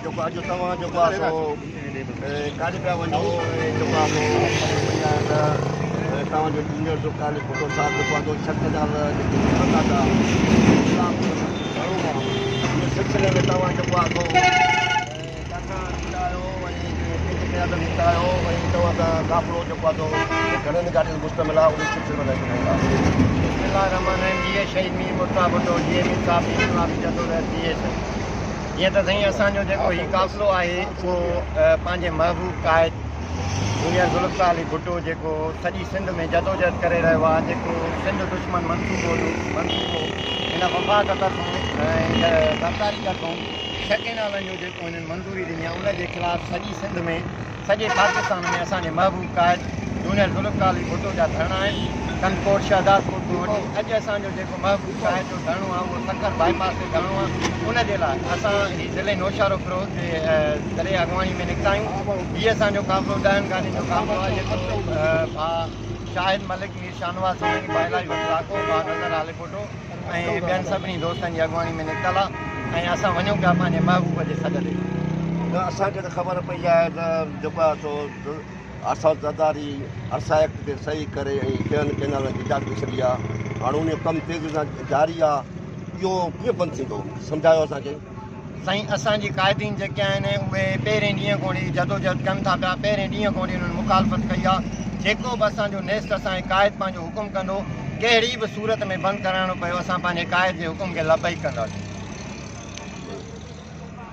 جيڪو اڄ توهان جيڪو آهي سو ڪاڏي پيا وڃو ۽ جيڪو آهي سو خبر پئي آهي ته توهان جو جونيئر ذوالفقار علي ڀٽو صاحب جيڪو آهي سو ڇهه ڪئنال جيڪي ٺهن ٿا پيا خلاف گهڻو آهي ان سلسلي ۾ توهان جيڪو آهي سو ڪاٿان نڪتا آهيو ۽ ڪنهن جي قيادت نڪتا آهيو ۽ توهان سان قافلو جيڪو آهي سو گهڻن گاڏين تي مشتمل آهي ان سلسلي ۾ ٻڌائيندا. بسم الله الرحمٰن الرحيم جيئي شهيد مير مرتضيٰ ڀٽو جيئي مير صاحب جي انقلابي جدوجهد جيئي سائين جيئن ته سائين اسان جو جيڪو هي قافلو آهي اهو پنهنجي محبوب قائد جونيئر ذوالفقار علي ڀٽو جيڪو سڄي سنڌ ۾ جدوجهد ڪري رهيو آهي جيڪو سنڌ دشمن منصوبو منصوبو هن وفاق طرفون ۽ زرداري طرفون ڇهه ڪئنالن جو جيڪو هنن منظوري ڏني آهي ان جي خلاف سڄي سنڌ ۾ سڄي پاڪستان ۾ اسان جي محبوب قائد جونيئر ذوالفقار علي ڀٽو جا ڌرڻا آهن ڪنڌڪوٽ شهدادڪوٽ کان وٺي اڄ اسان جو جيڪو محبوب قائد جو ڌرڻو آهي اهو سکر باء پاس تي ڌرڻو آهي ان جي لاء اسان هي ضلعي نوشهروفيروز جي ضلعي اڳواڻي ۾ نڪتا آهيون هي اسان جو قافلو ڏهن گاڏين جو قافلو آهي جيڪو ڀاء شاهد ملڪ مير شاهنواز سولنگي ڀاء الاهي بخش لاکو ڀاء نظر هاليپوٽو ۽ ٻين سڀني دوستن جي اڳواڻي ۾ نڪتل آ ۽ اسان وڃون پيا پنهنجي محبوب جي سڏ تي. نه اسان کي ته خبر پئي آهي ته جيڪو آهي سو ارسا زرداري ارسا ايڪٽ تي صحيح ڪري ۽ چئن ڪئنالن جي اجازت ڏئي ڇڏي آهي هاڻ ان جو ڪم تيزي سان جاري آهي اهو ڪيئن بند ٿيندو سمجهايو اسان کي. سائين اسان جي قائدين جيڪي آهن اهي پهرين ڏينهن کان وٺي جدوجهد ڪن ٿا پيا پهرين ڏينهن کان وٺي انهن مخالفت ڪئي آهي جيڪو به اسان جو نيسٽ اسان جي قائد پنهنجو حڪم ڪندو ڪهڙي به صورت ۾ بند ڪرائڻو پيو اسان پنهنجي قائد جي حڪم کي لبيڪ ڪنداسين.